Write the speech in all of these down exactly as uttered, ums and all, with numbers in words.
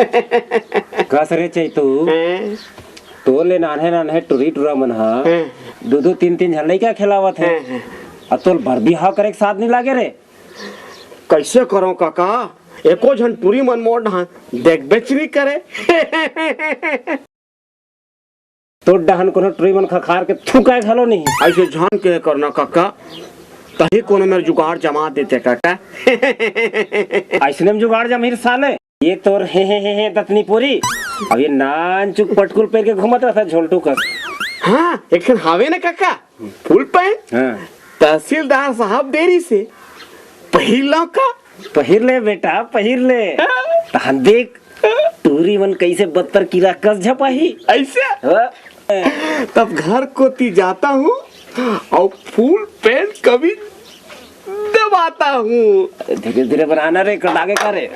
कस रे चैतू, हैं? तोर ले नान्हे नान्हे टुरी टुरा मन ह हैं? दू दू तीन तीन झन लइका खेलावत हे। हैं, हैं। अउ तोर बर बिहाव करे के साथ नइ लागे रे। कइसे करंव कका, एको झन टुरी मन मोर डहन देखबेच नइ करे। तोर डहन कोनो टुरी मन खखार के थूकय घलो नहीं। अइसे झन कहे कर ना कका, तहीं कोनो मेर जुगाड़ जमा देते कका। अइसने म जुगाड़ जमही रे साले। ये तोर हे हे हे हे दतनी पूरी, अउ ये नानचुक पटकुल पहिर के घूमत रहिथे झोलटू कस। हाँ, एक ठन हावे ना कका, फुल पैंट। हाँ। तहसीलदार साहब दे रिहिसे, पहिर लंव का? पहिर ले बेटा, पहिर ले। हाँ। तहन देख, टूरी मन कइसे बत्तर कीरा कस झपाही। अइसे? हाँ। तब घर कोती जाता हूँ अउ फुल पैंट कमीज दबाता हूँ। धीरे धीरे बनाना रे, कटागे का रे।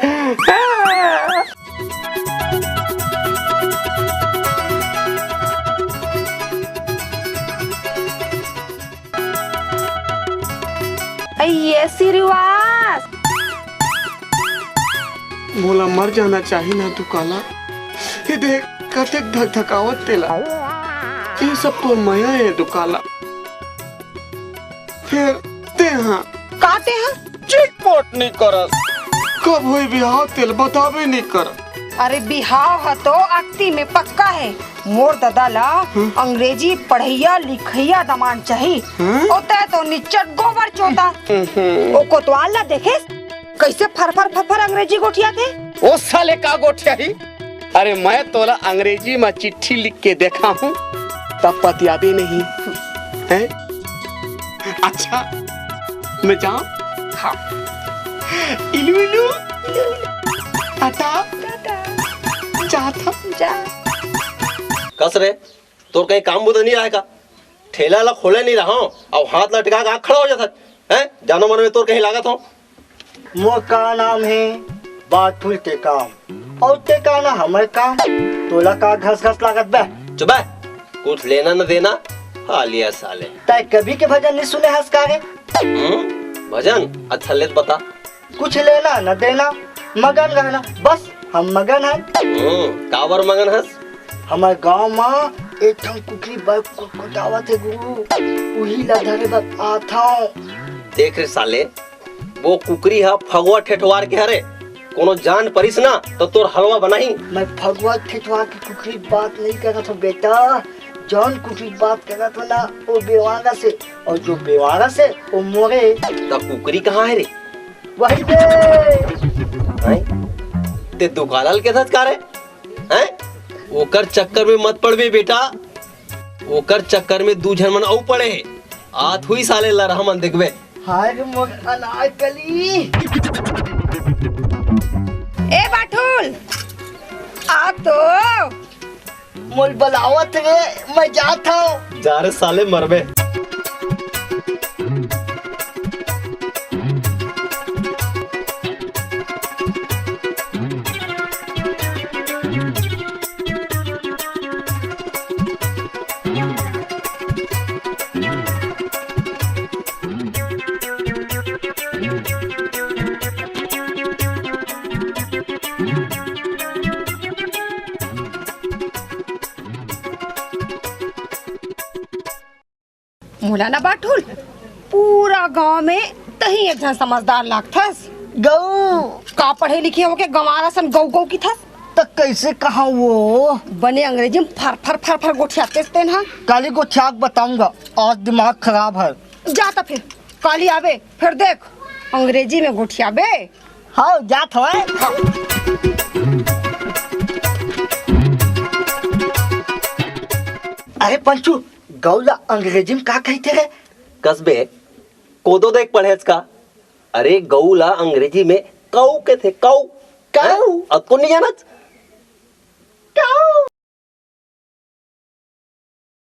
ये श्रीवास। मोला मर जाना चाही ना दुकाला। ये देख, कतेक धकधकावत तेला। ये सब तो मया हे दुकाला। फेर तेहा। का तेहा? चिटपोट नइ करस। कब होई बिहाव तेला बताबे नइ कर। अरे बिहाव ह तो अक्ती में पक्का हे। मोर ददा ला हम्म। अंग्रेजी पढ़इया लिखइया दमांद चाही। हम्म। ओ तैं तो निच्चट गोबर चोता। हम्म। ओ कोतवाल ला देखेस? कइसे फर फर फर फर अंग्रेजी गोठियाथे? ओ साले का गोठियाही? अरे मैं तोला अंग्रेजी म चिट्ठी लिख के देखाहूँ, तब पतियाबे नहीं। हैं? अच्छा, मैं जाऊँ? हाँ। इलू इलू। टाटा। टाटा। जात हँव। जा। कस रे, तोर कहीं काम बुता नइ आय का? ठेला ला खोले नइ रहंव, अउ हाथ ला टिका के आ खड़ा हो जाथस। हैं? जानो मनो में तोर कहीं लागत हँव। मोर का नाम हे? बाथुल टेकाम। अउ टेकाना हमर काम। तोला का घस घस लागत बे? चुप बे। कुछ लेना न देना, हालिया साले। तैं कभी के भजन नइ सुने हस का रे? हम्म? भजन? अच्छा ले त बता। कुछ लेना न देना, मगन रहना, बस हम मगन हन। हम्म, काबर मगन हस? हमर गांव म एक ठन कुकरी बर कुटकुटावत हे गुरु, उही ला धरे बर आथंव। देख रे साले, वो कुकरी ह फगुआ ठेठवार के हरे, कोनो जान परिस ना त तोर हलवा बनाही। मैं फगुआ ठेठवार के कुकरी बात नइ करत हंव बेटा, जौन कुकरी बात करत हंव ना, वो बेवारस हे, अउ जो बेवारस हे, वो मोरे। त कुकरी कहाँ हे रे? वही दे। हैं? ते दुकाला ल केथस का रे? हैं? ओकर चक्कर में मत पड़बे बेटा, ओकर चक्कर में दू झन मन अउ पड़े हे। आत हुई साले लरहा मन देखबे। हाय रे मोर अनारकली। ए बाठुल, आ तो। मोल बलावत रे, मैं जात हंव। जा रे साले, मरबे। मोला ना बाठुल, पूरा गांव में तहीं एक झन समझदार लागथस। गऊ। का पढ़े लिखे होके गंवारा सन गऊ गऊ किथस? त कइसे कहा वो? बने अंग्रेजी में फर फर फर फर गोठियातेस तेन हा। काली गोठिया के बताऊंगा, आज दिमाग खराब है। जा त फिर, काली आबे, फिर देख, अंग्रेजी में गोठियाबे। हाँ, जात हवय। अरे पंचू, गऊ ला अंग्रेजी में का कहिथे रे? कस बे, कोदो देख पढ़ेच का? अरे गऊ ला अंग्रेजी में कऊ कथे, कऊ। कऊ? अतको नहीं जानत?